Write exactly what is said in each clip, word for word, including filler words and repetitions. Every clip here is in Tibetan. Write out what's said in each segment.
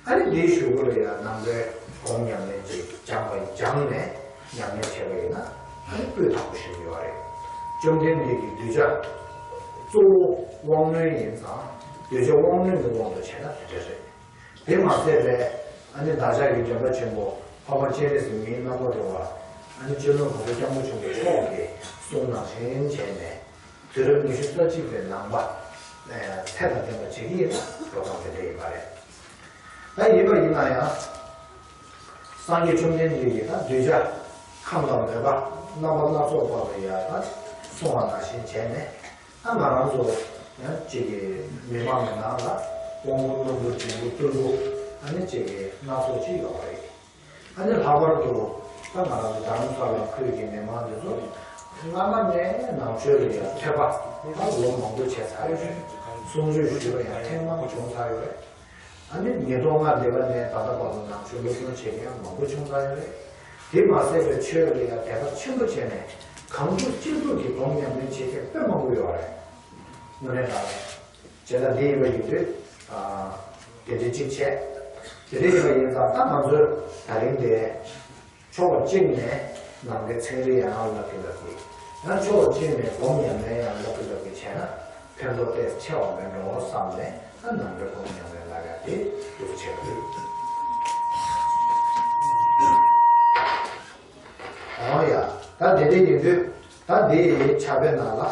ཨ་ནི་འདིའི་གཞུག་གུ་ལ་ཡང་ནང་པའི་སྒོམ་ཉམས་ལེན་ཅིག་སྦྱངས་པ་སྦྱངས་ནས་ཉམས་ལེན་བྱས་པ་ཡིན་ན་ཨ་ནི་སྤུས་དག་པོ་ཞིག་ཡོད་རེད། བཅོམ་ལྡན་འདས་ཀྱིས་གདུལ་བྱ་གཙོ་བོ་དབང་རྣོན་ཡིན་ཙང་གདུལ་བྱ་དབང་རྣོན་གྱི་དབང་དུ་བྱས་ན་དེ་འདྲ་རེད། དེ་མ་ཟད་པའི་ཨ་ནི་བདག་ཅག་གི་འདྲེན་པ་ཆེན་པོ་འཕགས་པ་སྤྱན་རས་གཟིགས་མིའི་རྣམ་པར་རོལ་པ་ཨ་ནི་སྤྱི་ནོར་གོང་ས་སྐྱབས་མགོན་ཆེན་པོ་མཆོག་གིས་གསུངས་ནང་བཞིན་བྱས་ནས། དུས་རབས་ཉི་ཤུ་རྩ་གཅིག་པའི་ནང་པ། ཚད་དང་ལྡན་པ་བྱེད་ཀྱི་ཡིན་ན་འགྲོ་སྟངས་དེ་འདྲ་ཡིན་པ་རེད། ད་ཡིན་པ་ཡིན་ན་ཡང་། སངས་རྒྱས་བཅོམ་ལྡན་འདས་ཀྱིས་ད་གདུལ་བྱ་ཁམས་དང་མོས་པ་རྣམ་པ་སྣ་ཚོགས་པ་ལ་ཡང་ད་གསུངས་པ་ནང་བཞིན་བྱས་ནས་ད་ང་རང་ཚོ་ཡང་གཅིག་གི་མི་མང་གི་ནང་ལ་དབང་པོ་རྣོན་པོ་འབྲིང་པོ་རྟུལ་པོ་ཨ་ནི་གཅིག་གི་སྣ་ཚོགས་གཅིག་ཡོད་པ་རེད། ཨ་ནི་ལྷག་པར་དུ་ད་ང་རང་ཚོ་རྡ་རམ་ས་ལ་ཁུལ་གྱི་མི་མང་འདི་ཚོ་སྔ་མ་ནས་ནང་ཆོས་ལ་ཡང་ཐོས་པ་ད་ལོ་མང་པོ་བྱས་ཚར་ཡོད་རེད། གསུང་ཆོས་ཞུས་པ་ཡང་ཐེངས་མང་བྱུང་ཚར་ཡོད་རེད། ཨ་ནི་ཉིས་སྟོང་ལྔ་འདས་པ་ནས་ད་ལྟ་བར་དུ་ནང་ཆོས་སློབ་སྦྱོང་བྱེད་མཁན་ཡང་མང་པོ་བྱུང་ཚར་ཡོད་རེད། དེ་མ་ཟད་པའི་ཆོས་ལ་ཡང་དད་པ་ཆེན་པོ་བྱས་ནས་གང་ཐུབ་ཅི་ཐུབ་ཀྱིས་སྒོམ་ཉམས་ལེན་བྱེད་མཁན་དཔེ་མང་པོ་ཡོད་རེད། དངོས་གནས་དྲང་གནས། བྱས་ཙང་འདི་ཡིན་པ་ཡིན་དུས། ཨ། དེ་འདྲའི་གཅིག་བྱས། དེ་འདྲ་ཡིན་པ་ཡིན་ཙང་ད་ང་ཚོས་ད་རིང་དེ། ཕྱོགས་གཅིག་ནས་ནང་པའི་ཚན་རིག་ཡང་བསླབ་ཀྱི་བསླབ་ཀྱི། ཡང་ཕྱོགས་གཅིག་ནས་སྒོམ་ཉམས་ལེན་ཡང་བསླབ་ཀྱི་བསླབ་ཀྱི་བྱས་ན་ཕན་ཐོགས་ཏོག་ཙམ་ཆེ་བ་མེད་འགྲོ་བསམ་ནས་ད་ནང་པའི་སྒོམ་ཉམས་ལེན་བསླབ་ཡག་དེ་འདུག་བྱས་པ་རེད། འོ་ཡ། ད་དེ་འདྲ་ཡིན་དུས་ད་འདི་ཕྱག་དཔེ་ནང་ལ།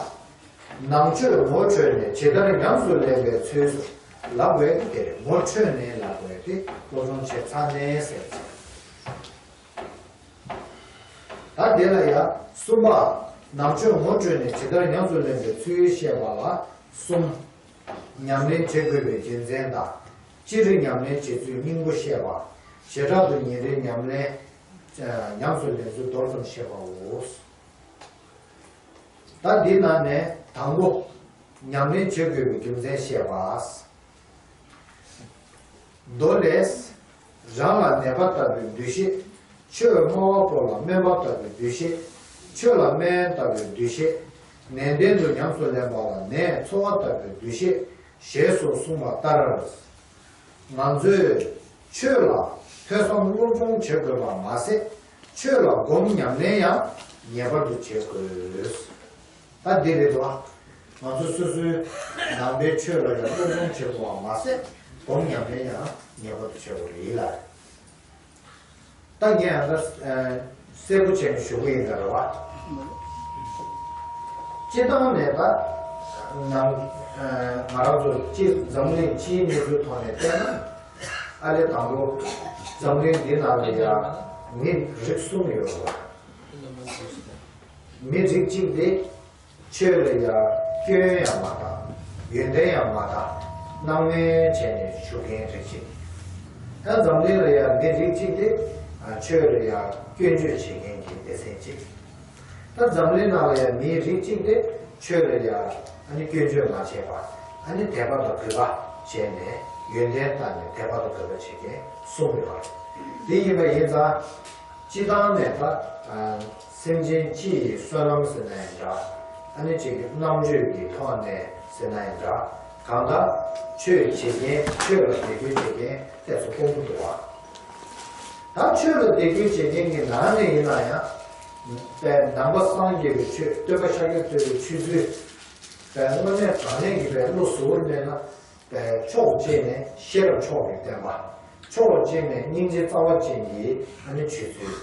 ནང་ཆོས་ངོ་འཕྲོད་ནས་ཇི་ལྟར་ཉམས་སུ་ལེན་པའི་ཚུལ་སོགས་ལབ་དགོས་ཏེ། དེར་ངོ་འཕྲོད་ནས་ལབ་དགོས་ཏེ་སློབ་སྦྱོང་བྱས་ཚར་ནས་ཟེར། ད་དེ་ལ་ཡང་གསུམ་པ། ནང་ཆོས་ངོ་འཕྲོད་ནས་ཇི་ལྟར་ཉམས་སུ་ལེན་པའི་ཚུལ་བཤད་པ་ལ་གསུམ། ཉམས་ལེན་བྱེད་དགོས་པའི་རྒྱུ་མཚན་དང་། སྤྱིར་ཉམས་ལེན་བྱེད་ཚུལ་སྙིང་པོ་བཤད་པ། བྱེ་བྲག་ཏུ་ཉིན་རེའི་ཉམས་ལེན། ཉམས་སུ་ལེན་ཚུལ་མདོར་ཙམ་བཤད་པའོ། ད་འདི་ནང་ནས་དང་པོ། ཉམས་ལེན་བྱེད་དགོས་པའི་རྒྱུ་མཚན་བཤད་པ། མདོ་ལས། རང་ལ་ནད་པ་ལྟ་བུའི་འདུ་ཤེས། ཆོས་སྨྲ་བ་པོ་ལ་སྨན་པ་ལྟ་བུའི་འདུ་ཤེས། ཆོས་ལ་སྨན་ལྟ་བུའི་འདུ་ཤེས། ནན་ཏན་དུ་ཉམས་སུ་ལེན་པ་ལ་ནད་འཚོ་བ་ལྟ་བུའི་འདུ་ཤེས། ཞེས་སོགས་གསུངས་པ་ལྟར། ང་ཚོས་ཆོས་ལ་ཐོས་བསམ་སློབ་སྦྱོང་བྱེད་དགོས་པ་མ་ཟད། ཆོས་ལ་སྒོམ་ཉམས་ལེན་ཡང་ངེས་པར་དུ་བྱེད་དགོས། ད་འདི་རེད་དོ། ང་ཚོ་སོ་སོའི་ནང་པའི་ཆོས་ལ་ཡང་སློབ་སྦྱོང་བྱེད་དགོས་པ་མ་ཟད་སྒོམ་ཉམས་ལེན་ཡང་ངེས་པར་དུ་བྱེད་དགོས་རེད་ལ། ད་ངས་ཨ་ད་གསལ་པོ་བྱས་ནས་ཞུ་གི་ཡིན་ད་རེད་བ། སྤྱི་བཏང་ནས་ད་ནང་ང་རང་ཚོ་སྤྱི་འཛམ་གླིང་སྤྱིའི་གནས་ཚུལ་ཐོག་ནས་བལྟས་ན་ཨ་ལས་དང་པོ་འཛམ་གླིང་འདི་ནང་ལ་ཡང་མི་རིགས་གསུམ་ཡོད་རེད་བ། མི་རིགས་གཅིག་དེ། ཆོས་ལ་ཡང་སྐྱོན་ཡང་མ་བཏང་། ཡོན་ཏན་ཡང་མ་བཏང་། སྣང་མེད་བྱས་ནས་བཞུགས་མཁན་རིགས་གཅིག་ད་འཛམ་གླིང་ལ་ཡང་མི་རིགས་གཅིག་དེ། ཆོས་ལ་ཡང་སྐྱོན་བརྗོད་བྱེད་མཁན་གྱི་སྡེ་ཚན་གཅིག་ད་འཛམ་གླིང་ནང་ལ་ཡང་མིའི་རིགས་གཅིག་དེ་ཆོས་ལ་ཡང་ཨ་ནི་སྐྱོན་བརྗོད་མ་བྱས་པ། ཨ་ནི་དད་པ་དང་གུས་པ་བྱས་ནས་ཡོན་ཏན་བཏང་ནས་དད་པ་དང་གུས་པ་བྱེད་མཁན་གསུམ་ཡོད་པ་རེད། དེ་ཡིན་པ་ཡིན་ཙང་། སྤྱི་བཏང་ནས་ད། སེམས་ཅན་སྤྱི་ཡི་བསོད་ནམས་ཟེར་ན་ཡང་འདྲ། ཨ་ནི་གཅིག་གི་རྣམ་དཔྱོད་ཀྱི་ཐོག་ནས་ཟེར་ན་ཡང་འདྲ། གང་ལྟར་ཆོས་བྱེད་མཁན་ཆོས་ལ་དད་གུས་བྱེད་མཁན་ཏོག་ཙམ་དཀོན་པོ་འདུག་བ། ད་ཆོས་ལ་དད་གུས་བྱེད་མཁན་གྱི་ནང་ནས་ཡིན་ན་ཡང་། པའི་ནང་པ་སངས་རྒྱས་པའི་ཆོས་སྟོན་པ་ཤཱཀྱ་ཐུབ་པའི་ཆོས་ཚུལ། པའི་དངོས་གནས་དྲང་གནས་ཀྱི་པའི་བློ་གཟུ་བོར་གནས་ན། པའི་ཕྱོགས་གཅིག་ནས་ཤེས་རབ་མཆོག་གི་བསྟན་པ། ཕྱོགས་གཅིག་ནས་སྙིང་རྗེ་རྩ་བ་ཅན་གྱི་ཨ་ནི་ཆོས་ཚུལ།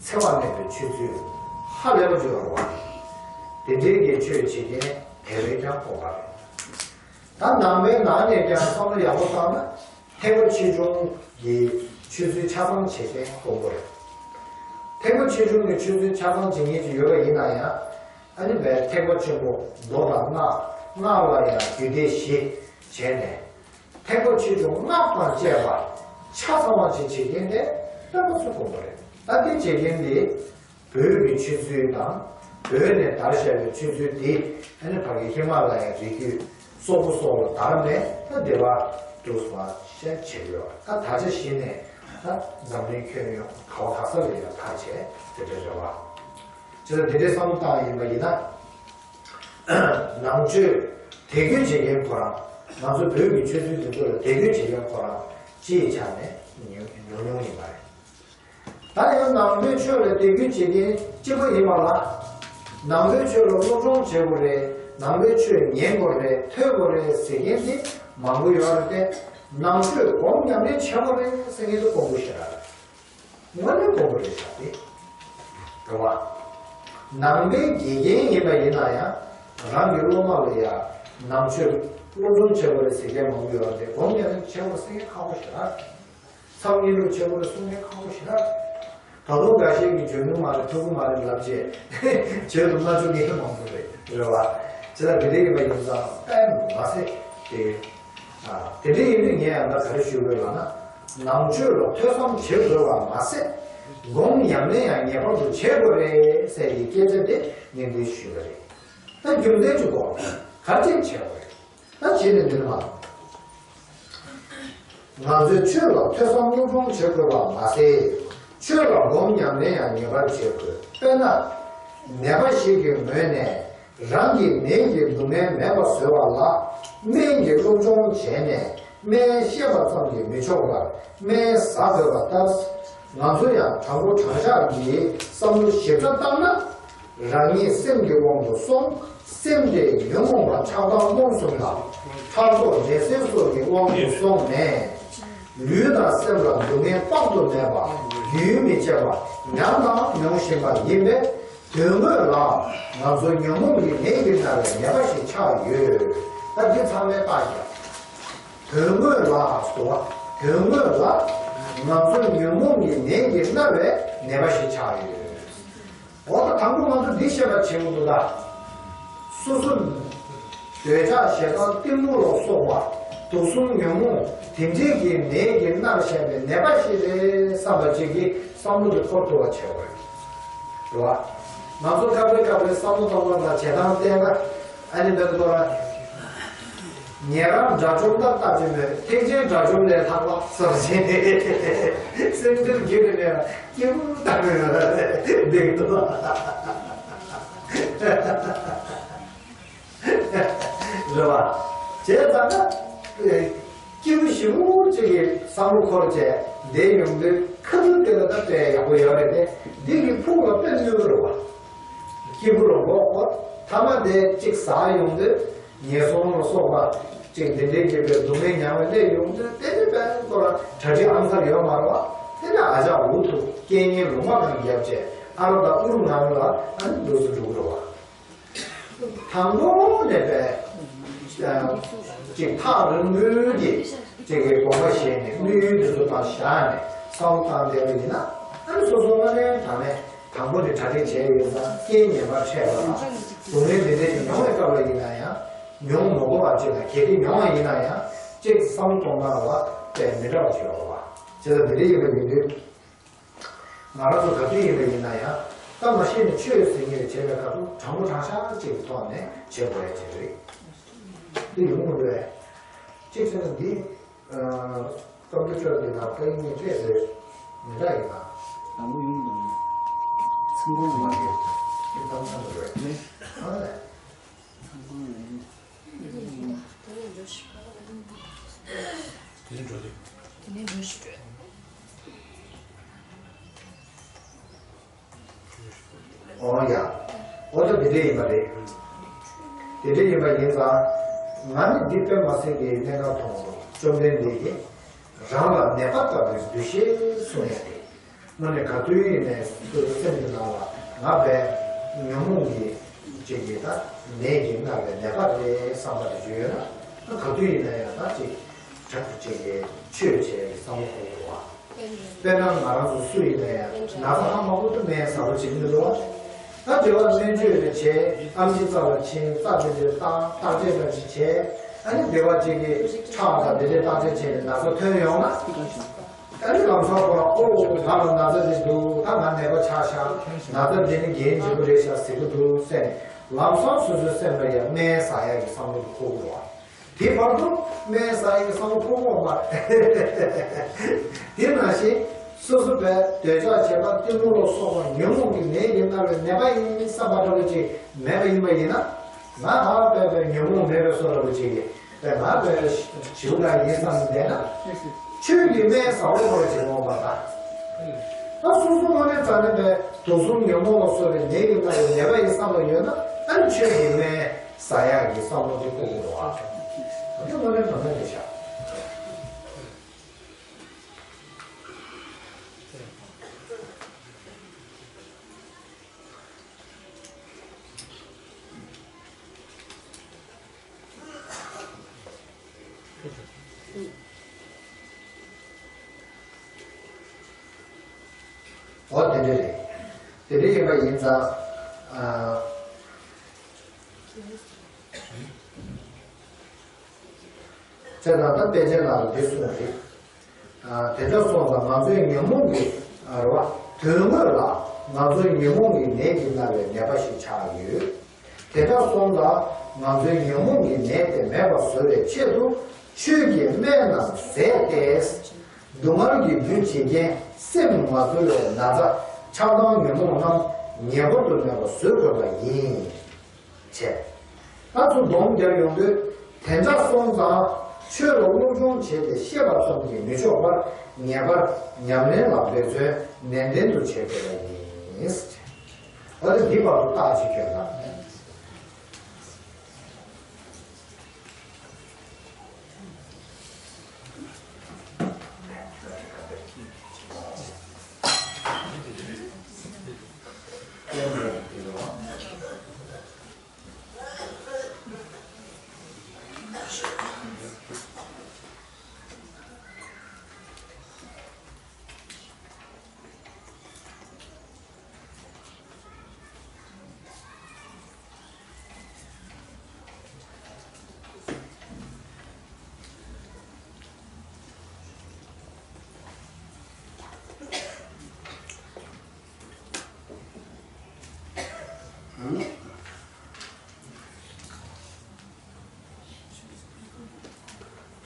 འཚེ་བ་མེད་པའི་ཆོས་ཚུལ། ཧ་ལས་པ་ཅིག་ཡོད་རེད་བ། དེ་འདྲའི་གི་ཆོས་བྱེད་མཁན་དེ་བས་ཀྱང་དཀོན་པ་རེད། ད་ནང་པའི་ནང་ནས་ཀྱང་བསམ་བློ་ཡག་པོ་བཏང་ན་ཐེག་པ་ཆེ་ཆུང་གི་ཆོས་ཚུལ་ཆ་ཚང་བྱེད་མཁན་དཀོན་པོ་རེད། ཐེག་པ་ཆེ་ཆུང་གི་ཆོས་ཚུལ་ཆ་ཚང་བྱེད་མཁན་ཅིག་ཡོད་པ་ཡིན་ན་ཡང་། ཨ་ནི་བའི་ཐེག་པ་ཆེན་པོ་མདོ་དང་སྔགས། སྔགས་ལ་ཡང་རྒྱུད་སྡེ་བཞི་བྱས་ནས། ཐེག་པ་ཆེ་ཆུང་སྔགས་དང་བཅས་པ་ཆ་ཚང་བ་ཅིག་བྱེད་མཁན་དེ་དཔེ་མ་སྲིད་དཀོན་པོ་རེད། ད་དེ་བྱེད་མཁན་དེ་བོད་ཀྱི་ཆོས་ཚུལ་དང་། བོད་ནས་དར་བཞག་པའི་ཆོས་ཚུལ་དེ་ཨ་ནི་ཕ་གི་ཧི་མ་ལ་ཡའི་རི་རྒྱུད་སོག་པོ་སོགས་ལ་དར་ནས་ད་སྡེ་པ་འདུག་པ་ཤ་བྱེད་ཡོད། ད་ད་ཆ་གཞི་ནས་ད་འཛམ་གླིང་ཁྱོན་ཡོངས་ག་བ་ག་ས་ལ་ཡང་ཐག་བཅད་དེ་འདྲ་རེད་བ། བྱས་ཙང་དེ་འདྲའི་བསམ་བློ་བཏང་ཡིན་པ་ཡིན་ན། ནང་ཆོས་དད་གུས་བྱེད་མཁན་ཁོ་རང་། ང་ཚོ་བོད་ཀྱི་ཆོས་ཚུལ་དེ་ཚོ་ལ་དད་གུས་བྱེད་མཁན་ཁོ་རང་ སྤྱིའི་ཆ་ནས་ཉུང་ཉུང་ཉུང་ཉུང་ཡིན་པ་རེད། ད་ཡང་ནང་པའི་ཆོས་ལ་དད་གུས་བྱེད་མཁན་གཅིག་པ་ཡིན་པ་ལ། ནང་པའི་ཆོས་ལ་སློབ་སྦྱོང་བྱེད་དགོས་རེད། ནང་པའི་ཆོས་ཉན་དགོས་རེད། ཐོས་དགོས་རེད་ཟེར་མཁན་དེ་མང་པོ་ཡོད་རེད་དེ། ནང་ཆོས་སྒོམ་ཉམས་ལེན་བྱེད་དགོས་རེད་ཟེར་མཁན་དེ་དཀོན་པོ་ཞེ་དྲག་རེད། དངོས་གནས་དཀོན་པོ་རེད་ཤག་དེ། རེད་བ། ནང་པའི་དགེ་རྒན་ཡིན་པ་ཡིན་ན་ཡང་། རང་གི་སློབ་མ་ལ་ཡང་ནང་ཆོས་སློབ་སྦྱོང་བྱེད་དགོས་རེད་ཟེར་མཁན་མང་པོ་ཡོད་རེད་དེ། སྒོམ་ཉམས་ལེན་བྱེད་དགོས་ཟེར་མཁན་ཁག་པོ་ཞེ་དྲག་རེད། མཚམས་བསྙེན་སྒྲུབ་བྱེད་དགོས་རེད་གསུང་མཁན་ཁག་པོ་ཞེ་དྲག་རེད། ད་དུང་འགའ་ཤས་ཀྱིས་འཇོན་གྱི་མ་རེད། ཐུབ་ཀྱི་མ་རེད་ལབ་བྱས་བྱེད་དུ་མ་བཅུག་མཁན་མང་པོ་རེད། རེད་བ། བྱས་ཙང་དེ་འདྲ་ཡིན་པ་ཡིན་ཙང་དཔེ་མ་ཟད་དེ། ཨ། དེ་འདྲ་ཡིན་དུས་ངས་ཡང་ད་ག་རེ་ཞུ་དགོས་ལབ་ན། ནང་ཆོས་ལ་ཐོས་བསམ་བྱེད་དགོས་པ་མ་ཟད། སྒོམ་ཉམས་ལེན་ཡང་ངེས་པར་དུ་བྱེད་དགོས་རེད་ཟེར་གྱི་སྐད་ཆ་དེ་ངས་འདི་ཞུས་པ་རེད། ད་རྒྱུ་མཚན་གཅིག་གོ། ག་རེ་བྱེད་དགོས་རེད། ད་བྱས་ནས་འདི་ནས་མ། ང་ཚོས་ཆོས་ལ་ཐོས་བསམ་སློབ་སྦྱོང་བྱེད་དགོས་པ་མ་ཟད། ཆོས་ལ་སྒོམ་ཉམས་ལེན་ཡང་ངེས་པར་བྱེད་དགོས། དཔེར་ན། ནད་པ་ཞིག་གི་ངོས་ནས། རང་གི་ནད་ཀྱི་སྡུག་བསྔལ་མེད་པ་བཟོ་བ་ལ། སྨན་གྱི་སློབ་སྦྱོང་བྱས་ནས་སྨན་བཤད་པ་ཙམ་གྱིས་མི་ཆོག་པར། སྨན་ཟ་དགོས་པ་ལྟར། ང་ཚོ་ཡང་དྲང་པོ་དྲང་བཞག་གི་བསམ་བློ་ཞིབ་ཕྲ་བཏང་ན། རང་ཉིད་སེམས་ཀྱི་དབང་དུ་སོང་། སེམས་དེ་ཉོན་མོངས་པ་ཆགས་སྡང་རྨོངས་གསུམ་དང་། ཕྲག་དོག་འདྲེ་སྲིན་སོགས་ཀྱི་དབང་དུ་སོང་ནས། ལུས་དང་སེམས་ལ་སྡུག་བསྔལ་དཔག་ཏུ་མེད་པ་རྒྱུན་མི་ཆད་པ་མྱངས་དང་མྱོང་བཞིན་པ་ཡིན་པས། དོན་དངོས་ལ་ང་ཚོ་ཉོན་མོངས་ཀྱི་ནད་ཀྱིས་མནར་བའི་ནད་པ་ཞིག་ཆགས་ཡོད། ད་འདི་ཚང་མས་བརྟག་ཡ། དོན་དངོས་ལ་སོ། དོན་དངོས་ལ་ང་ཚོ་ཉོན་མོངས་ཀྱི་ནད་ཀྱིས་མནར་བའི་ནད་པ་ཞིག་ཆགས་ཡོད། འོ་ད་དང་པོ་ང་ཚོ་འདི་ཤེས་པ་བྱེད་དགོས་འདུག་ད། སོ་སོ། འདོད་ཆགས་ཞེ་སྡང་གཏི་མུག་ལ་སོགས་པ་དུག་གསུམ་ཉོན་མོངས་དེ་འདྲའི་གི་ནད་ཀྱིས་མནར་བཞིན་པའི་ནད་པ་ཞིག་རེད་བསམ་པ་ཅིག་གི་བསམ་བློ་དེ་འཁོར་ཐུབ་པ་བྱེད་དགོས། རེད་བ། ང་ཚོ་སྐབས་རེ་སྐབས་རེ་བསམ་བློ་གཏོང་བ་དང་བྱེད་སྟངས་བལྟས་ན། ཨ་ནི་འདི་ལྟར་ཁོ་རང་། ཉན་རང་དགྲ་བཅོམ་ལྟར་བལྟ་ཅི་སྨོས། ཐེག་ཆེན་དགྲ་བཅོམ་ལས་ལྷག་པ་བསམ་བྱས་ནས། སེམས་འདིར་འགྱུར་ནས་སྐྱེ་བོ་ལྟ་བུའི་འདེགས་འདུག་རེད་བ། བྱས་ཙང་ན། སྐྱེས་བུ་ཞིག་ཅིག་གི་བསམ་བློ་འཁོར་བྱས་བསྡད་ཡོང་དུས་ཁ་ཐུག་དེ་ལ་ད་དཔེ་ཡག་པོ་ཡོད་རེད་དེ། འདི་གི་ཕུགས་ལ་དཔེ་གནོད་ཀྱི་རེད་བ། སྐྱེས་བུ་རང་མགོ་སྐོར་ཐ་མ་དེ་གཅིག་ཟ་ཡོང་དུས་ངན་སོང་ལ་སོགས་པ་གཅིག་འདི་འདྲའི་གི་པའི་སྡུག་བསྔལ་མྱང་བའི་སླད་ཡོང་དུས་དེ་ནི་དཔེ་ཁོ་རང་གྲ་སྒྲིག་ཨང་གསར་ཡོད་མ་རེད་བ། དེ་ནི་ཨ་ཅག་འུ་ཐུག་རྐྱེན་ངན་ལུང་པ་གང་བརྒྱབ་བྱས་ཨ་རོ་དང་ཨུ་རུ་ང་རུ་ལ་ཨ་ནི་འདུག་སེ་འགྲོ་གི་རེད་བ། དང་པོ་ནས་པས། ཅིག་ཐག་རིང་པོའི་གི་ཅིག་གི་དགོངས་པ་བཞེས་ནས་དམིགས་ཡུལ་འདི་ཚོ་ཕར་བཞག་ནས་བསམ་བློ་བཏང་བསྡད་པ་ཡིན་ན། ཨ་ནི་སོ་སོ་སྔ་ལན་དང་ནས་དང་པོ་ནས་གྲ་སྒྲིག་བྱས་ཡོད་ཙང་རྐྱེན་ངན་པ་འཕྲད་པ་དང་སྡུག་བསྔལ་འདི་འདྲ་ཞིག་མྱོང་བའི་སྐབས་ལ་ཡིན་ན་ཡང་། མྱོང་མ་དགོས་པ་ཅིག་དང་གལ་ཏེ་མྱོང་བ་ཡིན་ན་ཡང་ཅིག་བསམ་བློ་གཏོང་སྟངས་ལ་དཔེ་མི་འདྲ་བ་ཅིག་ཡོད་རེད་བ། བྱས་ཙང་འདི་འདྲ་ཡིན་པ་ཡིན་དུས། ང་རང་ཚོ་ག་དུས་ཡིན་པ་ཡིན་ན་ཡང་། ད་མ་ཤེས་ནས་ཆོས་ཟེར་མཁན་བྱེད་པའི་ཁ་ཐུག་དྲང་པོ་དྲང་བཞག་ཅིག་གི་ཐོག་ནས་བྱེད་དགོས་ཡ་ཅིག་རེད། འདི་ཡོང་གི་འདུག་བས། གཅིག་བྱས་ན་འདི། སྐབས་འདི་ཆོས་འདི་དང་དཔེ་གཉིས་སྤྲད་ཟེར། མི་འདྲ་ཡིན་ན། དང་པོ་ཡོང་གི་འདུག་ནས། ཚང་མ་མ་ཡོང་། འདི་དང་ཚང་མ་རེད། ཨ་ལས། ཚང་མ་ཡོང་། དེ་ནས་འགྲོ་དུས། དེ་ནས་འགྲོ་ཞིག་འགྲོ། འོ་ཡ། འོ་ད་དེ་འདྲ་ཡིན་པ་རེད། དེ་འདྲ་ཡིན་པ་ཡིན་ཙང་། ང་ནི་འདི་དཔེ་མ་སྲིད་ཀྱི་གནད་འགག་མཐོང་གི་འདུག་བཅོམ་ལྡན་འདས་ཀྱིས་རང་ལ་ནད་པ་ལྟ་བུའི་འདུ་ཤེས་གསུང་ཡ་དེ། དངོས་གནས་ག་དུས་ཡིན་ནའི་སོ་སོའི་སེམས་ཀྱི་ནང་ལ་ང་བས་ཉོན་མོངས་ཀྱི་ཅིག་གིས་ད་ནད་ཀྱིས་མནར་བའི་ནད་པ་རེད་བསམ་པ་དེ་ཅིག་ཡོད་ན། ད་ག་དུས་ཡིན་ན་ཡང་ད་ཅིག་དྲག་ཏུ་ཅིག་གིས་ཆོས་བྱས་ཀྱི་བསམ་བློ་འཁོར་དགོས་པ། དཔེར་ན་ང་རང་ཚོ་སུ་ཡིན་ན་ཡང་ན་ཚ་ཧ་མ་གོ་དུས་སྨན་ཟ་རོགས་བྱེད་ཀྱི་འདུག་བ། ད་དེ་བ་སྨན་བཅོས་རེ་བྱས། ཨེམ་ཆི་རྩ་ལ་ཕྱིན། རྩ་དེ་འདྲའི་བརྟག་བརྟག་དཔྱད་འདྲ་ཞིག་བྱས། ཨ་ནི་དེ་བ་ཅིག་གིས་ཁྲག་དང་དེ་འདྲའི་བརྟག་དཔྱད་བྱས་ནས་ན་ཚ་ཐོན་ཡོང་ན། ཨ་ནི་ལམ་སང་ཁོ་རང་ཨོ་ང་ལ་ན་ཚ་འདི་འདུག་ད་ང་ནད་པ་ཆགས་ཤག་ན་ཚ་འདི་ནི་འགན་ལྗིད་པོ་རེད་ཤག་ཟེར་གི་འདུག་ཟེར་ནས་ལམ་སང་སོ་སོའི་སེམས་ལ་ཡང་སྨན་ཟ་ཡག་གི་བསམ་བློ་འཁོར་དགོས་པ། དེ་བར་དུ་སྨན་ཟ་ཡག་གི་བསམ་བློ་འཁོར་དགོས་པ་མ་རེད། དེ་ནང་བཞིན་སོ་སོ་བས་འདོད་ཆགས་ཞེ་སྡང་གཏི་མུག་ལ་སོགས་པ་ཉོན་མོངས་ཀྱི་ནད་ཀྱིས་མནར་བའི་ནད་པ་ཡིན་བསམ་པ་འདྲ་པོ་ཅིག་མེད་པ་ཡིན་པ་ཡིན་ན། ང་ཧ་བས་པའི་ཉོན་མོངས་མེད་པའི་བཟོ་འདྲ་པོ་ཅིག་གིས། དཔེར་ན་བོད་ལ་ཞི་བོ་ལགས་ཡིན་བསམ་བསྡད་ན། ཆོས་ཀྱི་སྨན་ཟ་བ་ལ་ཅི་ལོག་པ་དང་། ད་སོ་སོ་དངོས་གནས་དྲང་གནས་པའི་དུག་གསུམ་ཉོན་མོངས་ལ་སོགས་པའི་ནད་ཀྱིས་མནར་བའི་ནད་པ་ཡི་བསམ་བློ་ཡོད་ན། ཨ་ནི་ཆོས་ཀྱི་སྨན་ཟ་ཡག་གི་བསམ་བློ་དེ་ཀུན་དགོས་པ། ད་དེ་དངོས་གནས་དྲང་གནས་རེད་ཤག། འོ་དེ་འདྲ་རེད། དེ་འདྲ་ཡིན་པ་ཡིན་ཙང་། ཨ། བྱས་ཙང་ད་པཎ་ཆེན་ལགས་ཀྱིས་འདི་གསུངས་རེད། ཨ། དེ་འདྲ་སོང་ཙང་ང་ཚོའི་ཉོན་མོངས་ཀྱི། ཨ། རེད་བ། དོན་དངོས་ལ་ང་ཚོའི་ཉོན་མོངས་ཀྱི་ནད་ཀྱིས་མནར་བའི་ནད་པ་ཞིག་ཆགས་ཡོད། དེ་འདྲ་སོང་ཙང་ང་ཚོའི་ཉོན་མོངས་ཀྱི་ནད་དེ་མེད་པར་བཟོ་བའི་ཆེད་དུ་ཆོས་ཀྱི་སྨན་རྣམས་ཟས་ཏེ། སྡུག་བསྔལ་གྱི་རྒྱུ་བྱེད་མཁན་སེམས་མ་དུལ་བའི་ན་ཚ་ཆགས་སྡང་ཉོན་མོངས་རྣམས་ངེས་པར་དུ་མེད་པར་བཟོ་དགོས་པ་ཡིན། བྱས། ད་ཚུར་སྡོམ་རྒྱབ་ཡོང་དུས། དེ་འདྲ་སོང་ཙང་ཆོས་ལ་སློབ་སྦྱོང་བྱས་ཏེ་ཤེས་པ་ཙམ་གྱིས་མི་ཆོག་པར། ངེས་པར་ཉམས་ལེན་ལ་འབད་བརྩོན་ནན་ཏན་དུ་བྱེད་དགོས་པ་ཡིན། འོ་ན་འདི་བར་དུ་རྟགས་ཅིག་ཁྱོད་ལ།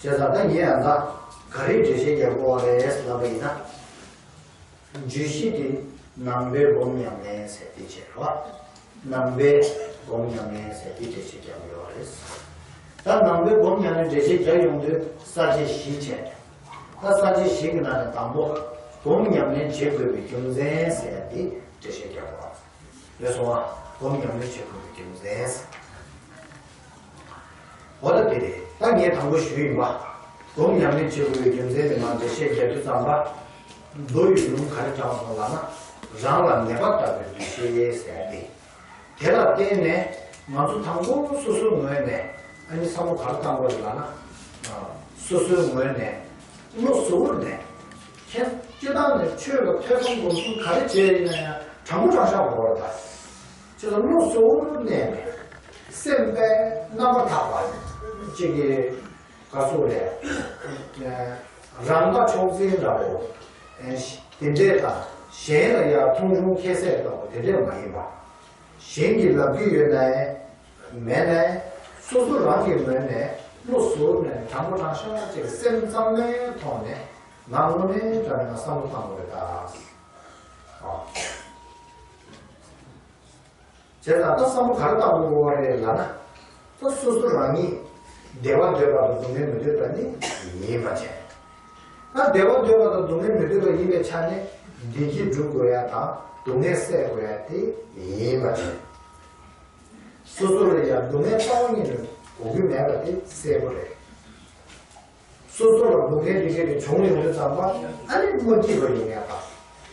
བྱས་ཙང་ད་ངས་ཡང་ད་ག་རེ་འགྲེལ་བཤད་རྒྱག་དགོས་པ་རེད་ལབ་པ་ཡིན་ན། བརྗོད་གཞི་དེ་ནང་པའི་སྒོམ་ཉམས་ལེན་ཟེར་དེ་བྱས་རོགས། ནང་པའི་སྒོམ་ཉམས་ལེན་ཟེར་དེ་འགྲེལ་བཤད་རྒྱག་གི་ཡོད་རེད། ད་ནང་པའི་སྒོམ་ཉམས་ལེན་འགྲེལ་བཤད་རྒྱག་ཡོང་དུས་ས་བཅད་བཞི་བྱས། ད་ས་བཅད་བཞི་གི་ནང་ནས་དང་པོ་སྒོམ་ཉམས་ལེན་བྱེད་དགོས་པའི་རྒྱུ་མཚན་ཟེར་དེ་འགྲེལ་བཤད་རྒྱག་དགོས། རེད་སོང་ཨ། སྒོམ་ཉམས་ལེན་བྱེད་དགོས་པའི་རྒྱུ་མཚན། འོ་ད་དེ་རེད། ད་ངས་དང་པོ་ཞུས་ཡིན་པ། སྒོམ་ཉམས་ལེན་བྱེད་དགོས་པའི་རྒྱུ་མཚན་དེ་མར་འགྲེལ་བཤད་རྒྱག་དུས་ཙམ་པ། མདོ་ཡི་ལུང་ག་རེ་དྲངས་སོང་ལབ་ན། རང་ལ་ཉེས་པ་བཏགས་པའི་འདུ་ཤེས་ཟེར་ཡ་དེ། དེ་ལ་བརྟེན་ནས་ང་ཚོ་དང་པོ་སོ་སོའི་ངོས་ནས་ཨ་ནི་བསམ་བློ་ག་རེ་བཏང་དགོས་རེད་ལབ་ན། སོ་སོའི་ངོས་ནས་བློ་གཟུ་བོར་ནས། ཁྱེད་སྤྱིར་བཏང་ནས་ཆོས་ལ་ཐོས་བསམ་སྒོམ་གསུམ་ག་རེ་བྱས་ཡིན་ན་ཡང་དྲང་པོ་དྲང་བཞག་དགོས་རེད་ད། ཁྱེད་ཚོ་བློ་གཟུ་བོར་གནས་ནས་སེམས་པའི་རྣམ་པར་དག་པ་ཅིག་གིས་ག་ཚོད་རེད། རང་དགའ་ཕྱོགས་འཛིན་འདྲ་བོ། དེ་འདྲས་དང་གཞན་ལ་ཡང་མཐོང་ཆུང་ཁྱད་བསད་འདྲ་བོ་དེ་འདྲས་མ་ཡིན་པ། གཞན་གྱིས་ལབ་ཀྱི་ཡོད་ནའི་མེད་ནའི་སོ་སོ་རང་གི་ངོས་ནས་བློ་གཟུ་བོར་ནས་དྲང་པོ་དྲང་བཞག་ཅིག་སེམས་གཙང་མའི་ཐོག་ནས་ང་དངོས་གནས་དྲང་གནས་ང་བསམ་བློ་བཏང་དགོས་རེད་ད། བྱས་ཙང་ད་བསམ་བློ་ག་རེ་བཏང་དགོས་རེད་ལབ་ན། ད་སོ་སོ་རང་ཉིད་བདེ་བ་འདོད་པ་དང་སྡུག་བསྔལ་མི་འདོད་པ་ནི་ཡིན་པ་བྱས། ད་བདེ་བ་འདོད་པ་དང་སྡུག་བསྔལ་མི་འདོད་པ་ཡིན་པའི་ཆ་ནས་བདེ་སྐྱིད་སྒྲུབ་དགོས་ཡ་དང་སྡུག་བསྔལ་སེལ་དགོས་ཡ་དེ་ཡིན་པ་བྱས། སོ་སོ་ལ་ཡང་སྡུག་བསྔལ་རྩ་བ་ཉིད་ནས་དགོས་ཀྱི་མེད་པ་དེ་གསལ་པོ་རེད། སོ་སོ་ལ་སྡུག་བསྔལ་འདི་གས་དེ་བྱུང་ཡོང་དུས་ཙམ་པ་ཨ་ནི་མ་སྐྱིད་པ་ཡིན་ངེས་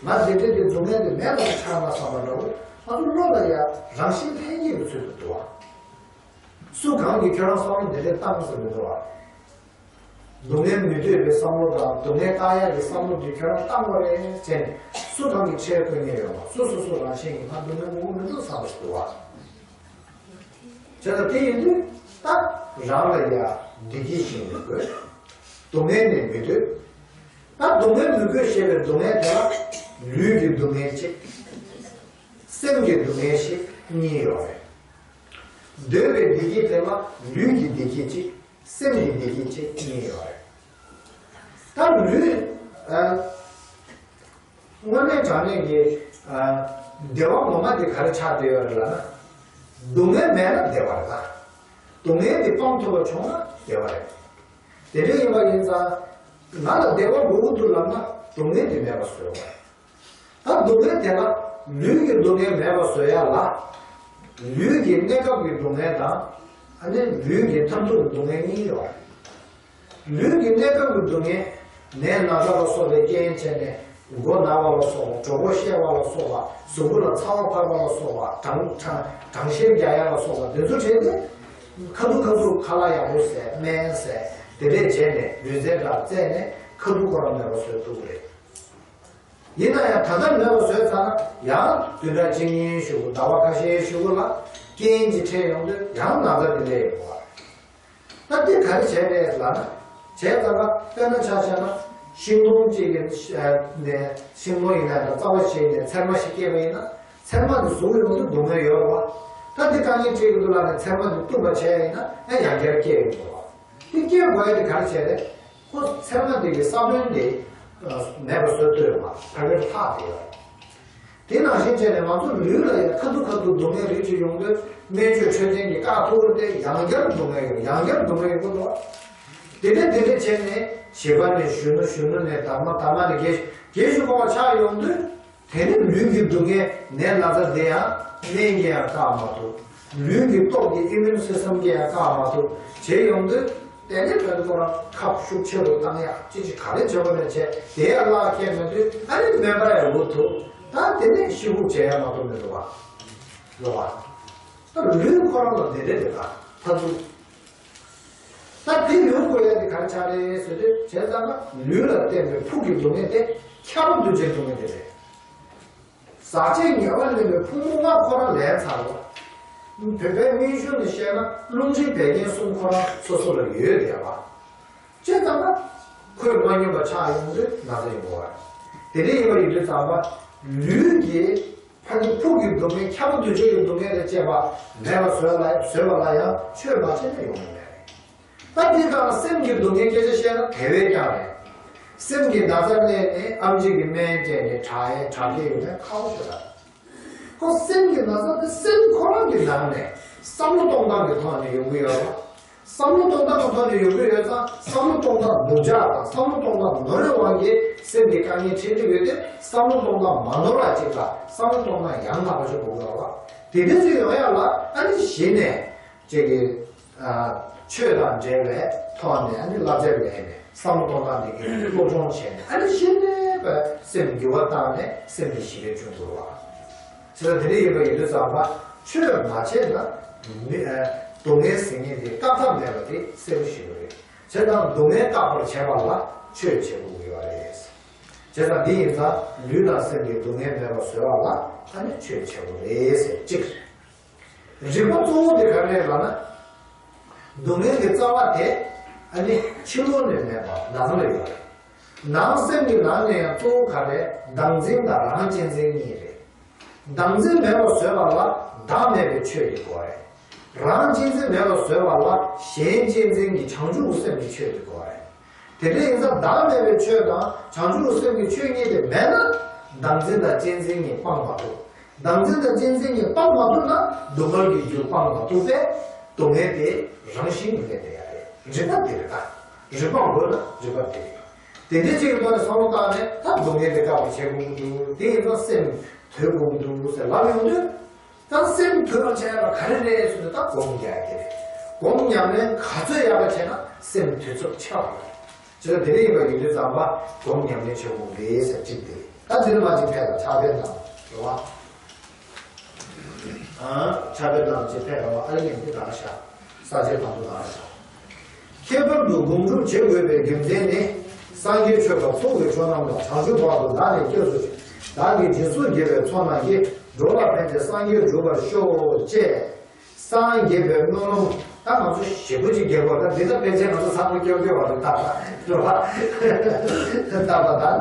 པ། ང་འདི་འདྲ་དེ་སྡུག་བསྔལ་དེ་མེད་པ་ཆགས་ན་བསམ་པ་འདྲ་བོ་ང་ཚོ་བློ་ལ་ཡང་རང་བཞིན་ལྷན་སྐྱེས་ཀྱི་ཚུལ་དུ་འདུག་བ། སུ་གང་གིས་ཁྱོད་རང་བསམ་བློ་འདི་འདྲ་བཏང་ཟེར་མི་འདུག་བ། སྡུག་བསྔལ་མི་འདོད་པའི་བསམ་བློ་དང་སྡུག་བསྔལ་བཏང་ཡག་གི་བསམ་བློ་འདི་ཁྱོད་རང་བཏང་བ་རེད་ཟེར་ནས་སུ་གང་གིས་ཁྲལ་བཀོད་མཁན་ཡོད་མ་རེད། སོ་སོ་སོ་རང་བཞིན་གྱིས་ང་སྡུག་བསྔལ་མྱོང་གི་མི་འདུག་བསམ་པ་ཞིག་འདུག་བ། བྱས་ཙང་དེ་ཡིན་དུས་ད་རང་ལ་ཡ་བདེ་སྐྱིད་ཞིག་མི་དགོས། སྡུག་བསྔལ་ནི་མི་འདོད། ད་སྡུག་བསྔལ་མི་དགོས་ཞེས་པའི་སྡུག་བསྔལ་དེ་ལ་ལུས་ཀྱི་སྡུག་བསྔལ་གཅིག་སེམས་ཀྱི་སྡུག་བསྔལ་ཞིག་གཉིས་ཡོད་རེད། འདོད་པའི་བདེ་སྐྱིད་དེ་ལ་ལུས་ཀྱི་བདེ་སྐྱིད་གཅིག་སེམས་ཀྱི་བདེ་སྐྱིད་གཅིག་གཉིས་ཡོད་རེད། ད་ལུས། ཨ། དངོས་གནས་དྲང་གནས་ཀྱི། ཨ། བདེ་བ་ངོ་མ་དེ་ག་རེ་ཆགས་བསྡད་ཡོད་རེད་ལབ་ན། སྡུག་བསྔལ་མེད་ན་བདེ་བ་རེད་ད། སྡུག་བསྔལ་དེ་སྤང་ཐུབ་པ་བྱུང་ན་བདེ་བ་རེད། དེ་འདྲ་ཡིན་པ་ཡིན་ཙང་། ང་ལ་བདེ་བ་དགོས་ཀྱི་འདུག་ལབ་ན་སྡུག་བསྔལ་དེ་མེད་པ་བཟོ་དགོས། ད་སྡུག་བསྔལ་དེ་ལ་ལུས་ཀྱི་སྡུག་བསྔལ་མེད་པ་བཟོ་ཡ་ལ། ལུས་ཀྱི་གནས་སྐབས་ཀྱི་སྡུག་བསྔལ་དང་། ཨ་ནི་ལུས་ཀྱི་མཐར་ཐུག་གི་སྡུག་བསྔལ་གཉིས་ཡོད་རེད། ལུས་ཀྱི་གནས་སྐབས་ཀྱི་སྡུག་བསྔལ། ནད་ན་ཚ་ལ་སོགས་པའི་རྐྱེན་བྱས་ནས་མགོ་ན་བ་ལ་སོགས་པ། གྲོད་ཁོག་བཤལ་བ་ལ་སོགས་པ། གཟུགས་པོ་ལ་ཚ་བ་འཕར་བ་ལ་སོགས་པ། གྲང་གྲང་གྲང་ཤེད་རྒྱག་ཡ་ལ་སོགས་པ་འདི་ཚོ་བྱས་ཏེ། ཁ་ཐུག་ཁ་ཐུག་ཁ་ལག་ཡག་པོ་བཟས། སྨན་བཟས། དེ་འདྲས་བྱས་ནས་ལུས་རྩལ་འདྲ་རྩེས་ནས་ཁ་ཐུག་ཁོ་རང་མེད་པ་བཟོས་ཐུབ་ཀྱི་རེད། ཡིན་ན་ཡང་ད་ལྟ་མེད་པ་བཟོས་ཚར་ན་ཡང་བདུན་ཕྲག་གཅིག་གཉིས་གཞུག་གུ། ཟླ་བ་ཁ་ཤས་གཞུག་གུ་ལ་རྐྱེན་གྱིས་འཕྲད་ཡོང་དུས་ཡང་ན་ཚ་དེ་འདྲས་ཡོང་གི་རེད། ད་འདི་ག་རེ་བྱས་རེད་ལབ་ན། བྱས་ཙང་ཀ་དཔེར་ན་ཆ་བཞག་ན་ཤིང་སྡོང་གཅིག་གི་ནས། ཤིང་སྡོང་ཡིན་ན་ཡང་རྩ་བ་ཞིག་ནས་ཚེར་མ་ཞིག་སྐྱེས་པ་ཡིན་ན། ཚེར་མ་དེ་ཟུག་ཡོང་དུས་སྡུག་བསྔལ་ཡོད་རེད་བ། ད་འདི་དཀའ་ངལ་འཕྲད་ཀྱི་འདུག་ལབ་ནས་ཚེར་མ་དེ་གཏུབ་པ་བྱས་ཡིན་ན་ཡང་ཡང་བསྐྱར་སྐྱེ་ཡོང་གི་རེད་བ། དེ་སྐྱེ་དགོས་ཡ་དེ་ག་རེ་བྱས་རེད། ཁོ་ཚེར་མ་དེ་གི་ས་བོན་དེ་མེད་པ་བཟོ་ཐུབ་ཡོད་མ་རེད། ཕ་གིར་ལྷག་བསྡད་ཡོད་རེད། དེ་ནང་བཞིན་བྱས་ནས་ང་ཚོ་ལུས་ལ་ཡང་ཁ་ཐུག་ཁ་ཐུག་སྡུག་བསྔལ་རིགས་ཅིག་ཡོང་དུས་སྨན་བཅོས་འཕྲོད་བསྟེན་གྱིས་བཀག་ཐུབ་སྟེ། ཡང་བསྐྱར་སྡུག་བསྔལ་ཡོང་། ཡང་བསྐྱར་སྡུག་བསྔལ་ཡོང་གི་འདུག་དེ་འདྲ་དེ་འདྲ་བྱས་ནས་བྱིས་པ་ནས་གཞོན་ནུ། གཞོན་ནུ་ནས་དར་མ། དར་མ་ནས་རྒས་རྒས་གཞོན་འཁོར་བ་ཆགས་ཡོང་དུས། དེ་ནི་ལུས་ཀྱི་སྡུག་བསྔལ་ནད་ན་ཚ་དེ་ཡང་སྨན་གྱིས་ཡང་བཀག་མ་ཐུབ། ལུས་ཀྱི་ཏོག་གི་ཨི་མིའུན་སི་སི་ཊམ་གྱིས་ཡང་བཀག་མ་ཐུབ་བྱས་ཡོང་དུས། དེ་ནི་བོད་ཁོ་རང་ཁབ་ཤུགས་ཆེ་རུ་བཏང་ཡག་ཅི་ཅི་ག་རེ་བྱེད་དགོས་ནས་བྱས། དེ་ཡང་བརླག་ཁྱེར་མེད་དུས་ཨ་ནི་སྨན་པ་ཡང་ལུས་ཐུབ། ད་དེ་ནི་ཤི་ཁུག་བྱེད་ཡག་མ་གཏོགས་མི་འདུག་བ། ལོ་བ། ད་ལུས་ཁོ་རང་ལ་དེ་འདྲ་རེད། ད་ད་ཚུགས། ད་དེ་ཡོང་དགོས་ཡ་དེ་ག་རེ་ཆགས་རེད་ཟེར་དུས། བྱས་ཙང་ན་ལུས་ལ་བརྟེན་པའི་ཕུགས་ཀྱི་སྡུག་བསྔལ་དེ་ཁྱབ་པ་འདུ་བྱེད་སྡུག་བསྔལ་དེ་རེད། ཟག་བཅས་ཉེ་བར་ལེན་པའི་ཕུང་པོ་ལྔ་ཁོ་རང་ལེན་ཚར་བ། བོད་པའི་སྨན་གཞུང་ནས་བཤད་ན་རླུང་མཁྲིས་བད་ཀན་གསུམ་ཁོ་རང་སོ་སོ་ལ་ཡོད་བསྡད་པ། བྱས་ཙང་ན་ཁོས་མ་ཉན་པ་ཆགས་ཡོང་དུས་ན་ཚ་ཡོང་གི་རེད། དེ་འདྲ་ཡིན་པ་ཡིན་དུས་ཙམ་པ་ལུས་ཀྱི་ཕ་གི་ཕུགས་ཀྱི་སྡུག་བསྔལ། ཁྱབ་པ་འདུ་བྱེད་ཀྱི་སྡུག་བསྔལ་དང་བཅས་པ་མེད་པ་བཟོས་ལ། བཟོས་པ་ལ་ཡང་ཆོས་མ་བྱས་ན་ཡོང་གི་མེད་རེད། ད་འདི་ག་ལ་སེམས་ཀྱི་སྡུག་བསྔལ་སྐད་ཆ་བཤད་ན་དེ་བས་ཀྱང་རེད། སེམས་ཀྱི་ན་ཚ་སླེབས་ནས་ཨེམ་ཆི་གི་སྨན་སྤྲད་ནས་དྲག་ཡས་དྲག་སྐྱེད་ཡོང་ནས་ཁག་པོ་ཞིག་རེད། ཁོ་སེམས་ཀྱི་ན་ཚ་དེ་སེམས་ཁོ་རང་གི་ནང་ནས་བསམ་བློ་གཏོང་སྟངས་ཀྱི་ཐོག་ནས་ཡོང་གི་ཡོད་རེད། བསམ་བློ་གཏོང་སྟངས་ཀྱི་ཐོག་ནས་ཡོང་གི་ཡོད་ཙང་། བསམ་བློ་གཏོང་སྟངས་སྡུག་ཅག་དང་བསམ་བློ་གཏོང་སྟངས་ནོར་བའི་དབང་གིས་སེམས་ཀྱི་དཀའ་ངལ་འཕྲད་ཀྱི་ཡོད་དེ། བསམ་བློ་གཏོང་སྟངས་མ་ནོར་བ་ཅིག་ལ་བསམ་བློ་གཏོང་སྟངས་ཡང་དག་པ་ཞིག་དགོས་ཀྱི་ཡོད་རེད། དེ་འདྲ་ཞིག་ཡོང་ཡ་ལ་ཨ་ནི་གཞི་ནས་ཅིག་གི་ཆོས་དང་འབྲེལ་བའི་ཐོག་ནས་ཨ་ནི་བསླབ་བྱ་ལེན་ནས། བསམ་བློ་གཏོང་སྟངས་དེ་གའི་སློབ་སྦྱོང་བྱས་ནས། ཨ་ནི་གཞི་ནས་སེམས་འགྱུར་བ་བཏང་ནས་སེམས་ཀྱི་ཞི་བདེ་བྱུང་འདུག་བ། བྱས་ཙང་དེ་འདྲ་ཡིན་པ་ཡིན་དུས་ཙམ་པ་ཆོས་མ་བྱས་ན་མི་ཨ་སྡུག་བསྔལ་ཟེར་མཁན་དེ་བཀག་ཐབས་མེད་པ་དེ་གསལ་པོ་ཞིག་རེད། བྱས་ཙང་སྡུག་བསྔལ་བཀག་པར་བྱེད་པ་ལ་ཆོས་བྱེད་དགོས་ཀྱི་ཡོད་རེད། བྱས་ཙང་འདི་ཡིན་ཙང་ལུས་དང་སེམས་ཀྱི་སྡུག་བསྔལ་མེད་པར་བཟོ་བ་ལ་ཨ་ནི་ཆོས་བྱེད་དགོས་རེད་ཟེར་གཅིག་རེད། རིགས་པ་གཙོ་བོ་དེ་ག་རེ་རེད་ལབ་ན། སྡུག་བསྔལ་གྱི་རྩ་བ་དེ་ཨ་ནི་ཕྱི་ལོགས་ནས་མེད་པ་ནང་ལ་ཡོད་རེད། ནང་སེམས་ཀྱི་ནང་ནས་ཡང་གཙོ་བོ་ག་རེ། བདག་འཛིན་དང་རང་གཅེས་འཛིན་གཉིས་རེད། བདག་འཛིན་མེད་པར་བཟོས་པ་ལ་བདག་མེད་པའི་ཆོས་དེ་དགོས་རེད། རང་གཅེས་འཛིན་མེད་པར་བཟོས་པ་ལ་གཞན་གཅེས་འཛིན་གྱི་བྱང་ཆུབ་ཀྱི་སེམས་ཀྱི་ཆོས་དེ་དགོས་རེད། དེ་འདྲ་ཡིན་ཙང་བདག་མེད་པའི་ཆོས་དང་བྱང་ཆུབ་སེམས་ཀྱི་ཆོས་གཉིས་དེ་མེད་ན། བདག་འཛིན་དང་གཅེས་འཛིན་གཉིས་སྤང་མ་ཐུབ། བདག་འཛིན་དང་གཅེས་འཛིན་གཉིས་སྤང་མ་ཐུབ་ན་སྡུག་བསྔལ་གྱི་རྒྱུ་སྤང་མ་ཐུབ་པས། སྡུག་བསྔལ་དེ་རང་བཞིན་གྱིས་སླེབས་བསྡད་ཡ་རེད། རིགས་པ་དེ་རེད་ད། རིགས་པ་དགོས་ན་རིགས་པ་དེ་རེད། དེ་འདྲའི་ཅིག་གི་ཐོག་ནས་བསམ་བློ་བཏང་ནས་ད་སྡུག་བསྔལ་དེ་བཀག་པ་བྱེད་དགོས་ཀྱི་འདུག་དེ་ཡིན་ཙང་སེམས་དུལ་དགོས་ཀྱི་འདུག་ཟེར་ལབ་ཡོང་དུས། ད་སེམས་དུལ་བར་བྱ་ཡ་ལ་ག་རེ་རེད་ཟེར་ན། ད་སྒོམ་རྒྱག་ཡ་དེ་རེད། སྒོམ་ཉམས་ལེན་ག་ཚོད་ཡག་པ་བྱས་ན་སེམས་དུལ་ཚོད་ཆེ་བ་རེད། བྱས་ཙང་དེ་འདྲ་ཡིན་པ་ཡིན་དུས་ཙམ་པ་སྒོམ་ཉམས་ལེན་བྱེད་དགོས་རེད་ཟེར་གཅིག་དེ་རེད། ད་འདིར་མ་གཅིག་ཕེབས་ལ་ཕྱག་དཔེ་གནང་རེད་བ། ཨ། ཕྱག་དཔེ་གནང་གཅིག་ཕེབས་རེད་བ། ཨ་རི་ངས་འདི་ག་ཤ། ས་བཅད་དང་པོ་ག་ཤ། ཁྱད་པར་དུ་སྒོམ་སྒྲུབ་བྱེད་དགོས་པའི་རྒྱུ་མཚན་ནི། སངས་རྒྱས་ཆོས་དང་ཚོགས་ཀྱི་མཆོག་རྣམས་དང་། བྱང་ཆུབ་བར་དུ་བདག་ནི་སྐྱེས་སུ་མཆི། བདག་གིས་སྦྱིན་སོགས་བགྱིས་པའི་ཚོགས་རྣམས་ཀྱིས། འགྲོ་ལ་ཕན་ཕྱིར་སངས་རྒྱས་འགྲུབ་པར་ཤོག་ཅེས། སངས་རྒྱས་པའི་སྨོན་ལམ། ད་ང་ཚོ་ཞེ་པོ་ཅིག་རྒྱག་དགོས། ད་འདི་ལ་ཕལ་ཆེར་ང་ཚོ་ཚང་མ་སྐྱོ་སྐྱོ་བ་རེད་ད། རེད་བ། ད་བ་དང་།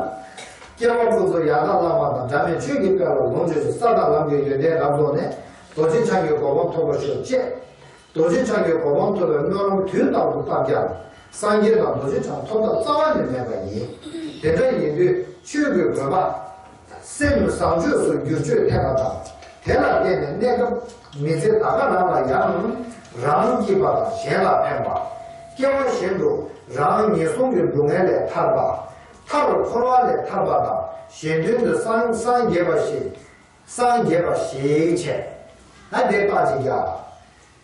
སྐྱེ་བ་ཕུན་ཚོགས་ཡང་དག་བླང་བ་དང་། འབྲལ་མེད་ཆོས་ཀྱི་དཔལ་ལ་ལོངས་སྤྱོད་ཅིང་། ས་དང་ལམ་གྱི་ཡོན་ཏན་རབ་རྫོགས་ནས། རྡོ་རྗེ་འཆང་གི་གོ་འཕང་ཐོབ་པར་ཤོག་ཅེས། རྡོ་རྗེ་འཆང་གི་གོ་འཕང་ཐོབ་པའི་སྨོན་ལམ་དུས་རྟག་ཏུ་བཏབ་ཀྱང་། སངས་རྒྱས་དང་རྡོ་རྗེ་འཆང་ཐོབ་ཐབས་རྩ་བ་ནས་མེད་པ་ཡིན། དེ་འདྲ་ཡིན་དུས་ཆོས་ཀྱི་དགོས་པ། སེམས་བཟང་སྤྱོད་སུ་བསྒྱུར་བཅོས་ཐེབས་པ་དང་། དེ་ལ་བརྟེན་ནས་གནས་སྐབས་མི་ཚེ་ད་ག་རང་ལ་ཡང་རང་སྐྱིད་པ་དང་གཞན་ལ་ཕན་པ། སྐྱེ་བ་གཞན་དུ་རང་ངན་སོང་གི་སྡུག་བསྔལ་ལས་ཐར་པ། མཐར་འཁོར་བ་ལས་ཐར་པ་དང་གཞན་དོན་དུ་སངས་སངས་རྒྱས་པ་ཞིག་སངས་རྒྱས་པ་ཞིག་བྱས། ད་དེ་ལྟ་ཅིག་ཀྱང་།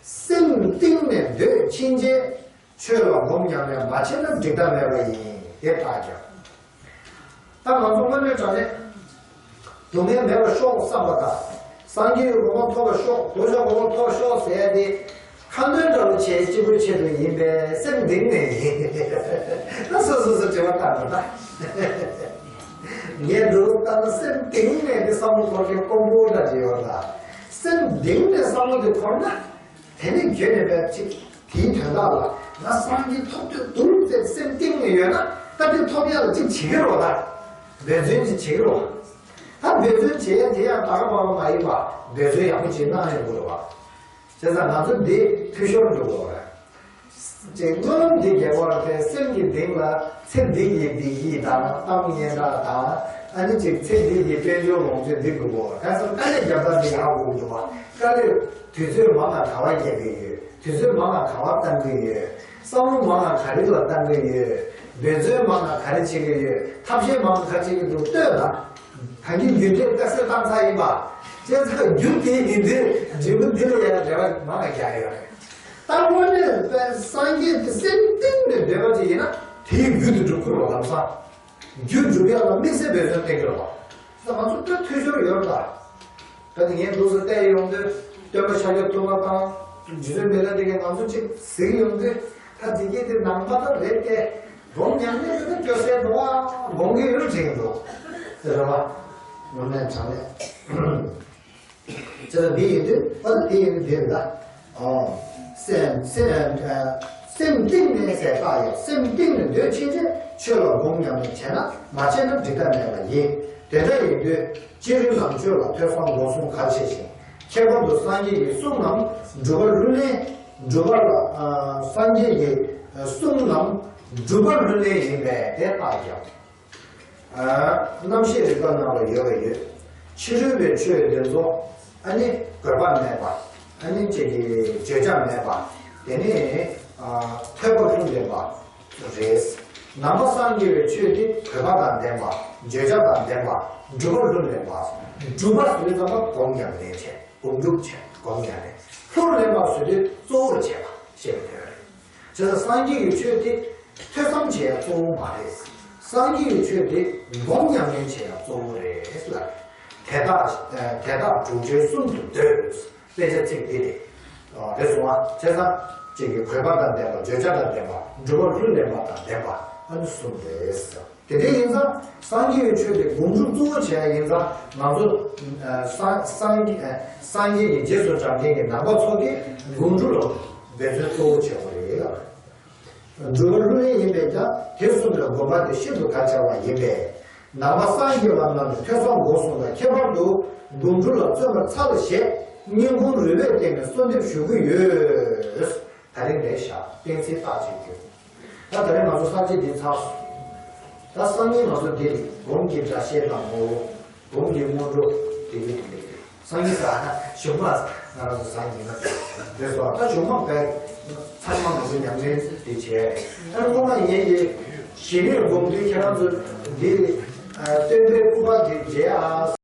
སེམས་གཏིང་ནས་འདོད་ཕྱིན་ཆད་ཆོས་ལ་སྒོམ་ཉམས་ལེན་མ་བྱས་ན་འགྲིག་ཐབས་མེད་པ་ཡིན། དེ་ལྟ་ཀྱང་། ད་ང་ཚོ་དངོས་གནས་དྲང་གནས་སྡུག་བསྔལ་མེད་པར་ཤོག་བསམ་པ་དང་། སངས་རྒྱས་ཀྱི་གོ་འཕང་ཐོབ་པར་ཤོག། གདུལ་བྱ་གོ་འཕང་ཐོབ་ཤོག་ཟེར་ཡ་དེ། ཁ་འདོན་འདྲ་བོ་བྱས་གཅིག་པུའི་ཆེད་དུ་ཡིན་པས་སེམས་གཏིང་ནས་ཡིན། ད་སོ་སོ་སོ་དྲི་བ་བཏང་དགོས་ད། ངས་འདུག་ལྟ་ན་སེམས་གཏིང་ནས་དེ་བསམ་བློ་འཁོར་མཁན་དཀོན་པོ་འདྲ་ཅིག་ཡོད་ད། སེམས་གཏིང་ནས་བསམ་བློ་དེ་འཁོར་ན། དེ་ནས་རྒྱུན་ནས་བས་ཅིག་དེའི་དོན་དག་ལ་ང་སངས་རྒྱས་ཐོབ་འདོད་འདུག་ཟེར་སེམས་གཏིང་ནས་ཡོད་ན། ད་དེ་ཐོབ་ཡག་ལ་ཅིག་བྱེད་ཀྱི་རོགས་ད། འབད་བརྩོན་ཅིག་བྱེད་ཀྱི་རོགས། ད་འབད་བརྩོན་བྱེད་ཡ་དེ་ཡང་ད་ག་པ་པ་མ་ཡིན་པ། འབད་བརྩོན་ཡག་པོ་ཅིག་གནང་ཡོང་དགོས་རེད་བ། བྱས་ཙང་ང་ཚོ་འདི་འཐུས་ཤོར་འགྲོ་དགོས་རེད། ཅིག་སྨོན་ལམ་འདི་རྒྱག་པར་ཐལ། སེམས་ཀྱི་གཏིང་ལ་ཚེ་འདི་ཡི་བདེ་སྐྱིད་དང་གཏམ་སྙན་གྲགས་དང་། ཨ་ནི་ཅིག་ཚེ་འདི་ཡི་དཔལ་འབྱོར་ལོངས་སྤྱོད་འདི་དགོས་གོ། ག་ཚོད་དཀའ་ལས་རྒྱབ་སྟངས་འདི་ཡག་དགོས་འདུག་བ། དཀའ་ལས་དུས་ཚོད་མང་ང་ག་བ་རྒྱག་གི་ཡོད། དུས་ཚོད་མང་ང་ག་བ་བཏང་གི་ཡོད། བསམ་བློ་མང་ང་ག་རེ་ལ་བཏང་གི་ཡོད། འབད་བརྩོན་མང་ང་ག་རེ་བྱེད་ཀྱི་ཡོད། ཐབས་ཤེས་མང་ང་ག་རེ་བྱེད་ཀྱི་འདུག་ལྟོས་དང་། ད་གིན་རྒྱུ་འབྲས་དཀའ་སེལ་བཏང་ཚར་ཡིན་པ། བྱས་ཙང་རྒྱུ་དེ་ཡིན་དུས་འབྲས་བུ་འདི་ལ་ཡང་འབྲེལ་བ་མང་ང་རྒྱག་ཡོད་རེད། ད་དངོས་གནས་པའི་སངས་རྒྱས་དེ་སེམས་གཏིང་ནས་འདོད་པ་ཅིག་ཡིན་ན། དེའི་རྒྱུ་དེ་སྒྲུབ་དགོས་རེད་བ། ལམ་སང་རྒྱུ་སྒྲུབ་ཡག་ལ་དམིགས་བསལ་འབད་བརྩོན་གཏོང་གི་རེད་བ། ད་ང་ཚོ་དཔེ་འཐུས་ཤོར་ཡོད་རེད་ད། ད་ནི་ངས་འདུག་སེ་བལྟས་ཡོང་དུས། སྟོན་པ་ཤཱཀྱ་ཐུབ་པ་དང་རྗེ་བཙུན་མི་ལ་འདི་གས་ང་ཚོ་གཅིག་གཟིགས་ཡོང་དུས། ད་འདི་གས་དེ་ནང་པ་ད་རེད་དེ། སྒོམ་ཉམས་ལེན་དེ་ད་སྐྱོ་སའི་འདུག་ཨ། སྒོམ་གི་ཡོད་དྲན་གི་འདུག་ཟེར་བ། ངོ་མས་དྲང་གནས། བྱས་ཙང་འདི་ཡིན་དུས་ཨ་ད་དེ་ཡིན་དུས་འདི་ལ། ཨོ། སེམས་སེམས་ཨ། སེམས་གཏིང་ནས་ཟེར་བཏགས་ཡོད། སེམས་གཏིང་ནས་འདོད་ཕྱིན་ཆད་ཆོས་ལ་སྒོམ་ཉམས་ལེན་བྱས་ན། མ་བྱས་ན་འགྲིག་ཐབས་མེད་པ་ཡིན། དེ་འདྲ་ཡིན་དུས་སྤྱིར་ལམ་ཆོས་ལ་ཐོས་བསམ་སྒོམ་གསུམ་གལ་ཆེ་ཞིང་། ཁྱད་པར་དུ་སངས་རྒྱས་ཀྱི་གསུང་རྣམས་སྒྲུབ་པ་ལྷུར་ལེན། སྒྲུབ་པ་ལ་ཨ། སངས་རྒྱས་ཀྱི་གསུང་རྣམས་སྒྲུབ་པ་ལྷུར་ལེན་ཡིན་པས་དེ་བཏགས་ཀྱང་། རྣམ་བཤད་རིག་པ་ནང་ལ་ཡོད་པ་ཡོད། ཕྱི་རོལ་པའི་ཆོས་འདི་ཚོ་ཨ་ནི་དགོས་པ་མེད་པ། ཨ་ནི་ཅིག་གི་བརྗོད་བྱ་མེད་པ། དེ་ནི་ཨ། ཐོས་པ་ལྷུར་ལེན་པ་རེད། ནང་པ་སངས་རྒྱས་པའི་ཆོས་འདི་དགོས་པ་དང་ལྡན་པ། བརྗོད་བྱ་དང་ལྡན་པ། སྒྲུབ་པ་ལྷུར་ལེན་པ། སྒྲུབ་པ་ཟེར་དུས་ཙམ་པ་སྒོམ་ཉམས་ལེན་བྱས། སྒོམ་སྒྲུབ་བྱས། སྒོམ་ཉམས་ལེན། ལྷུར་ལེན་པ་ཟེར་དུས་གཙོ་བོར་བྱས་པ་ཞེས་པའི་དོན་རེད། བྱས་ཙང་སངས་རྒྱས་ཀྱི་ཆོས་དེ་ཐོས་བསམ་བྱེད་ཡ་གཙོ་བོ་མ་རེད། སངས་རྒྱས་ཀྱི་ཆོས་དེ་སྒོམ་ཉམས་ལེན་བྱེད་ཡ་གཙོ་བོ་རེད་ལ། དེ་དག་དེ་དག་དྲུག་ཆེན་གསུམ་དུ་འདོད། དཔེ་ཆ་ཚིག་འདི་རེད། རེད་སོང་ཨ། བྱས་ཙང་ཅིག་གི་དགོས་པ་དང་ལྡན་པ། བརྗོད་བྱ་དང་ལྡན་པ། སྒྲུབ་པ་ལྷུར་ལེན་པ་དང་ལྡན་པ། ཨ་ནི་གསུམ་རེད། དེ་འདྲ་ཡིན་ཙང་སངས་རྒྱས་ཀྱི་ཆོས་དེ་སྒོམ་སྒྲུབ་གཙོ་བོ་བྱས་ཡིན་ཙང་། ང་ཚོ་ཨ། སངས་སངས་རྒྱས་ཨ། སངས་རྒྱས་ཀྱི་རྗེས་སུ་འབྲང་མཁན་གྱི་ནང་པ་ཚོ་གིས་སྒོམ་སྒྲུབ་ལ་འབད་བརྩོན་གཙོ་བོ་བྱེད་དགོས་རེད་ལ། སྒྲུབ་པ་ལྷུར་ལེན་ཡིན་པས་ཀྱང་དེ་གསུམ་ལ་དགོས་པ་དེ་ཤིན་ཏུ་གལ་ཆེ་བ་ཡིན་པས། ནང་པ་སངས་རྒྱས་པ་རྣམས་ནི་ཐོས་བསམ་སྒོམ་གསུམ་ལ་ཁྱད་པར་དུ་སྒོམ་སྒྲུབ་ལ་བརྩོན་པར་འཚལ་ཞེས་སྙིང་ཁུང་རུས་པའི་གཏིང་ནས་གསོལ་འདེབས་ཞུ་གི་ཡོད། ད་རིང་ལས་བཞག་གཏན་ཚིགས་རྟགས་ཅིག་བསྐྱོན། ད་ད་རིང་ང་ཚོ་གསར་བརྗེ་འདི་ཚར་སོང་། ད་སང་ཉིན་ང་ཚོ་འདི་སྒོམ་གྱི་སྒྲ་བཤད་དང་ངོ་བོ། སྒོམ་གྱི་སྔོན་འགྲོ་དེ་ཉིད་དུ་ལེགས་ཏེ། སང་ཉིན་ཟེར་ན་གཞུག་མ་ང་རང་ཚོ་གཟའ་ཉི་མ་དེ་སོང་། ད་གཞུག་མ་བས་ཚང་མ་ང་ཚོ་ཉམས་ལེན་དེ་བྱས། ད་སྔོན་མ་ངས་ཀྱི་ཞི་གནས་སྒོམ་དུས་ཁྱེད་རང་ཚོ་འདི་སྟོན་པའི་སྐུ་པར་དེ་མཇལ་ཨ།